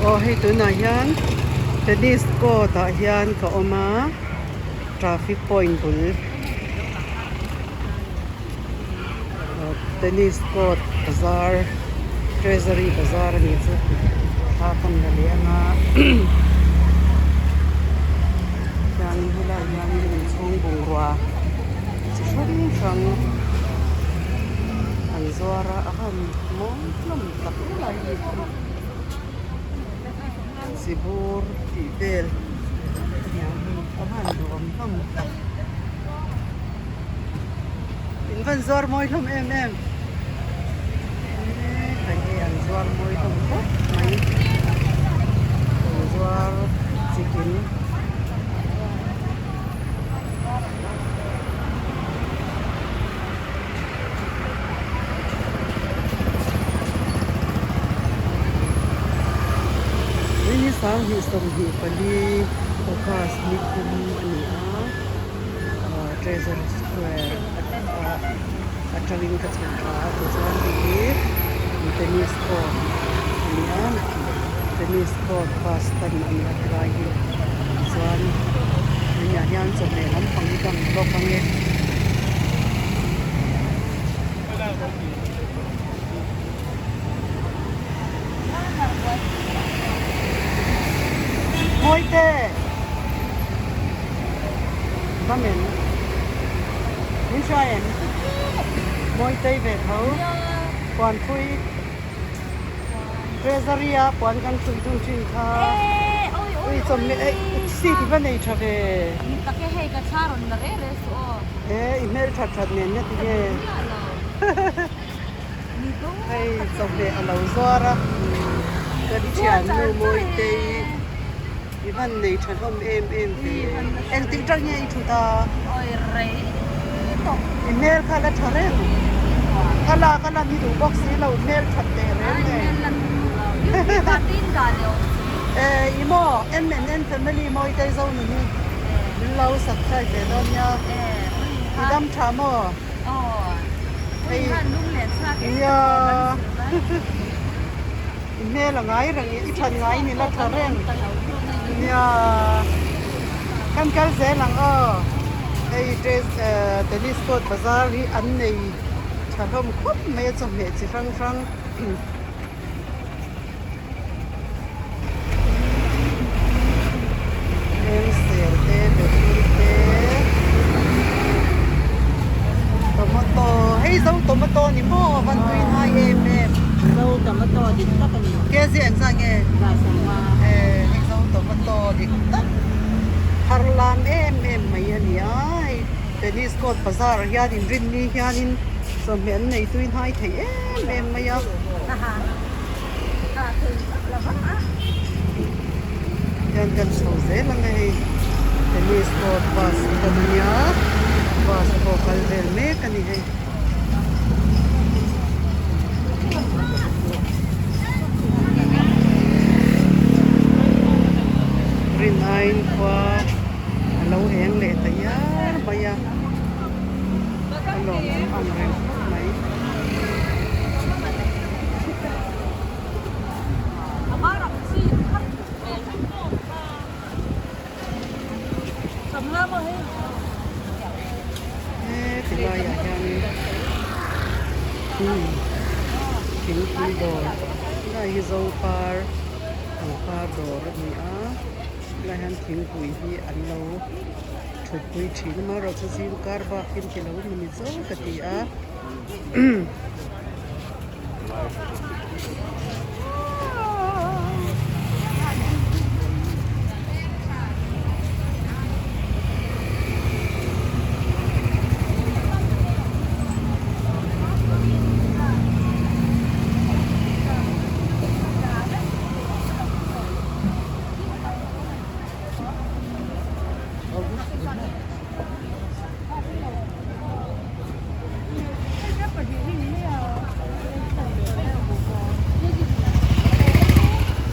Aw hei tunah hian tennis court ah hian ka awm a traffic point bul tennis court bazar treasury bazar a nih chu thla kan la leh ang a chuanin helaiah hianin inchhung bungrua chi hrang hrang an zuar a a han mawi hlawm tak mai a ni. Zibur tih vel a van duhawm hlawm tak. In van zuar mawi hlawm em em. Hei hi an zuar mawi hlawm khawp mai. An zuar chikim. Hei hi 2024 August ni thum a ni a ah Treasury Square ah atangin ka chhuk thla a tichuan hei hi tennis court a ni a tennis court bus stand a ni a tilai hi tichuan hemi ah hian chawhmeh lampang hi ka hmu bawk ang e. Mawite! Vamen. Min hria em? Mawitei ve tho. Puanpui. Treasury a puan kan tui dun thin kha. Ui chawmhmeh eh seat i va nei tha ve. Tak e hei ka thla rawn la reh reh suh aw. E i hmel that that nen nia tinge. Hei chawhmeh a lo zuar a kan thiannu Mawitei i van nei tha hlawm em em ve. Engtik tang nge i thut a? I hmel kha la tha reng. Ka lak a lan hi duh bawk si lo hmel that teh reng nen. I maw M and N family Mawitei zo nun hi min lo subscribe ve dawn nia. I dam tha maw? Hei nia i hmel a ngai reng i that ngai ni la tha reng nia kan kal zel ang aw hei dress tennis court bazar hi an nei tha hlawm khawp mai a chawhmeh chi hrang hrang. Hmel te behlul te tomato hei zo tomato ni maw a van tui ngai em em zo tomato dik tak a ni kg engzah nge eh hei zo tomato dik tak thar lam em em mai a ni a hei tennis court bazar ah hian inrinni hianin chawhmeh an nei tui hnai thei em em mai a. Hian kan chho zel ang e hei tennis court bus te awm ania bus pawh kal vel mek a ni hei. Rin aiin khua a lo eng leh ta iar mai a a lawmawm ang reng khawp mai. He tilaiah hianin thingpui dawr helai hi zopar pangpar dawr a ni a helai hian thingpui hi an lo thutpui thin a amaherawhchu zing kar bakin ti lo ni zo ka ti a.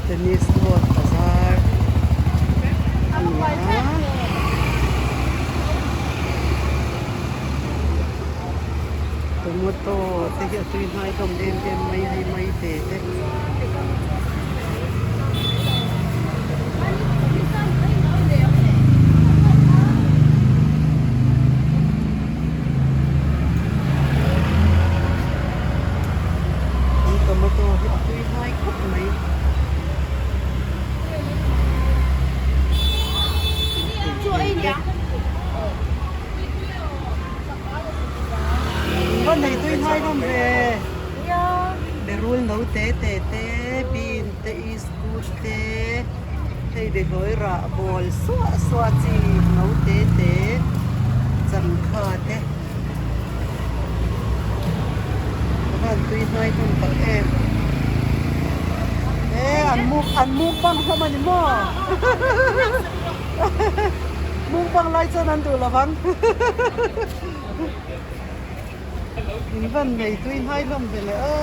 Tennis court bazar a ni a. Tomato te hi a tui hnai hlawm em em mai a hei maite te. te hei behlawi rah bawl suah suah chi no te te changkha te a van tui hnai hlawm tak em e an an mukbang hlawm a ni maw mukbang lai chuan an duh lo vang. In van nei tui hnai hlawm ve leh a.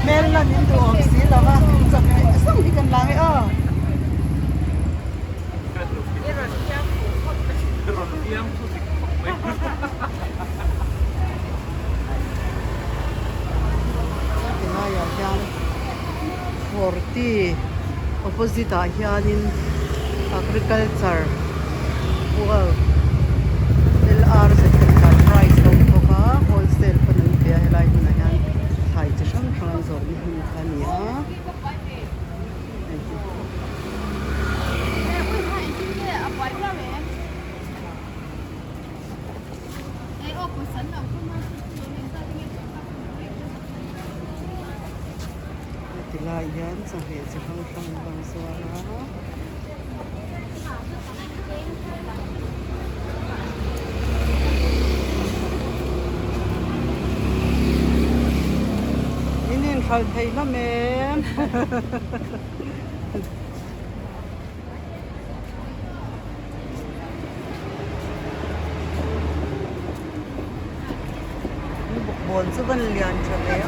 Hmel lan in duh awm si lo va, chawhmeh zawng hi kan lang e aw. Helaiah hian Forty opposite ah hianin agriculture world LRZ enterprise a awm bawk a wholesale pawn an pe a helai hmunah hian thlai chi hrang hrang an zawrhna hmun kha a ni a. Heti lai hian chawhmeh chi hrang hrang an rawn zuar a. In inhralh thei hlawm em? Bawkbawn chu van lian tha ve a.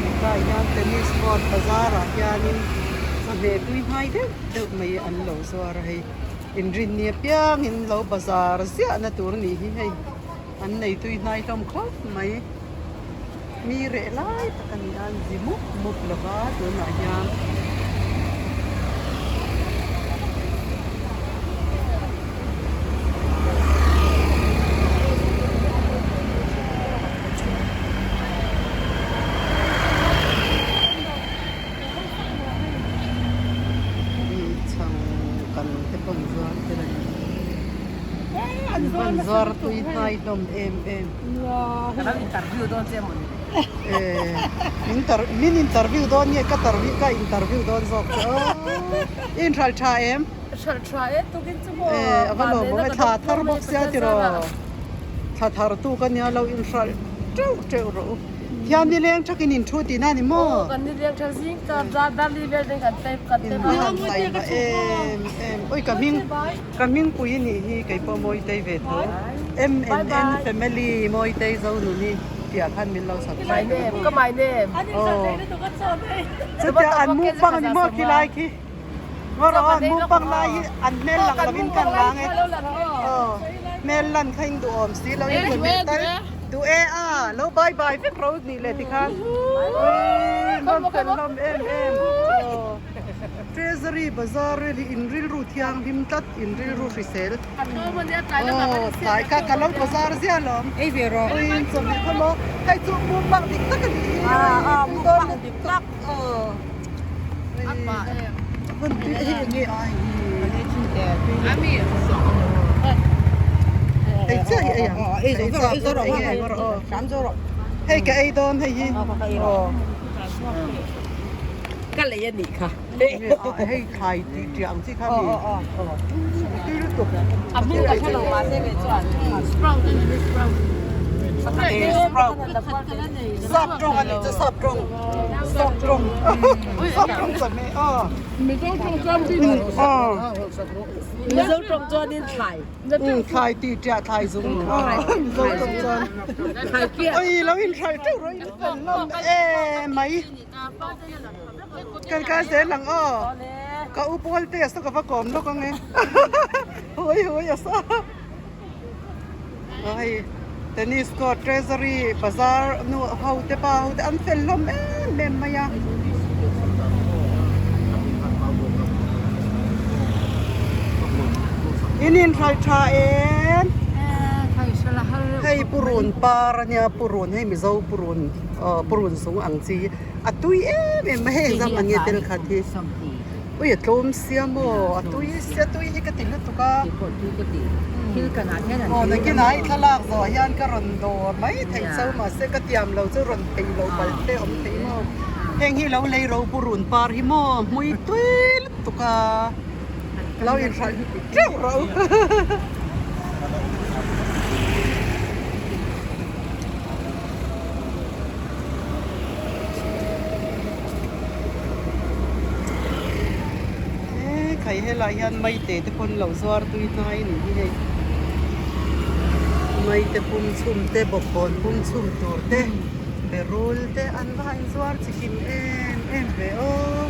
Hetah hian tennis court bazar ah hianin chawhmeh tui hnai deuh deuh mai an lo zuar a hei inrinni apiangin lo bazar ziah na tur a nih hi hei an nei tui hnai hlawm khawp mai. Mi reh lai tak a ni a, an zi mup mup lo va tunah hian. Chhang kan te pawh an zuar tel a ni. An van zuar tui hnai hlawm em em. Interview dawn che mawni. Eh, min interview dawn nge ka tarview ka interview dawn zawk che aw. I inhral tha em? Hral tha e tukin chu maw. Eh, ava lawm awm e thla thar bawk sia tiraw. Thla thar tu ka nia lo inhral teuh teuh rawh u. Thiam ni leng thakin in thu tihna ni maw? Aw kan ni leng thak zing ka darli vel te kan type kan type a. In han taima em em. Oi ka hming Ka hmingpui nih hi kei pawh Mawitei ve tho. MNN family Mawitei Zonuni tih ah khan min lo subscribe a. Ka my name. Aw. Chutia an mukbang ani maw khi lai khi. Ngaw rawh aw an mukbang lai hi an hmel lang lovin kan lang e. Aw. Hmel lan kha in duhawm si lo in rawn hmeh tal. Duh e a. Lo bye bye vek ro nih leh tikhan. Uii hlawm fel hlawm em em. Aw. Treasury Bazar vel hi in rilru thianghlim tlat in rilru hrisel aw tlai kha ka lo bazar ziah alawm ei ve rawh ui chawhmeh kha maw hei chu mukbang dik tak a nih hi tui dawn dik tak aw hmun tui hei eng nge a hei chiah hi ei ang ei zo rawh ei zo rawh ei zo rawh hram zo rawh hei ka ei dawn hei hi aw. Ka lei a nih kha. Hei thlai tih ṭiah ang chi kha mi. Tui lutuk. A hming ka hre lo mahse kei chuan. Sprout a ni sprout. Sprout. Sap ṭawng a nih chu sap ṭawng. Sap ṭawng. Sap ṭawng chawhmeh aw. Mizo ṭawng chuan bin. Aw. Mizo ṭawng chuanin thlai. Thlai tih ṭiah thlai zung. Mizo ṭawng chuan. Thlai piah. Oi lo inhralh ṭeuh rawh in fel hlawm em mai. Kan kal zel ang aw. Ka u pawl te a saw ka va kawm lawk ang e. Hawi hawi a saw. Aw hei tennis court treasury bazar nu ho te pa ho te an fel hlawm em em mai a. In inhralh tha em? Hei purun par a nia purun hei mizo purun. Aw purun sung ang chi. A tui em em mai hei engzam ang nge tel khat hi. Ui a tlawm sia maw a tui sia tui hi ka ti lutuk a. Aw nakinah i thlalak zawh hian ka rawn dawr mai thei cho mahse ka tiam lo chu rawn thei lo palh te awm thei maw. Heng hi lo lei ropurun par hi maw hmui tui lutuk a. Lo inhralh teuh rawh u. He khai helai hian maite te pawn lo zuar tui hnai a nih hi hei. Maite pum chhum te bawkbawn pum chhum tur te berul te an va han zuar chikim em em ve aw.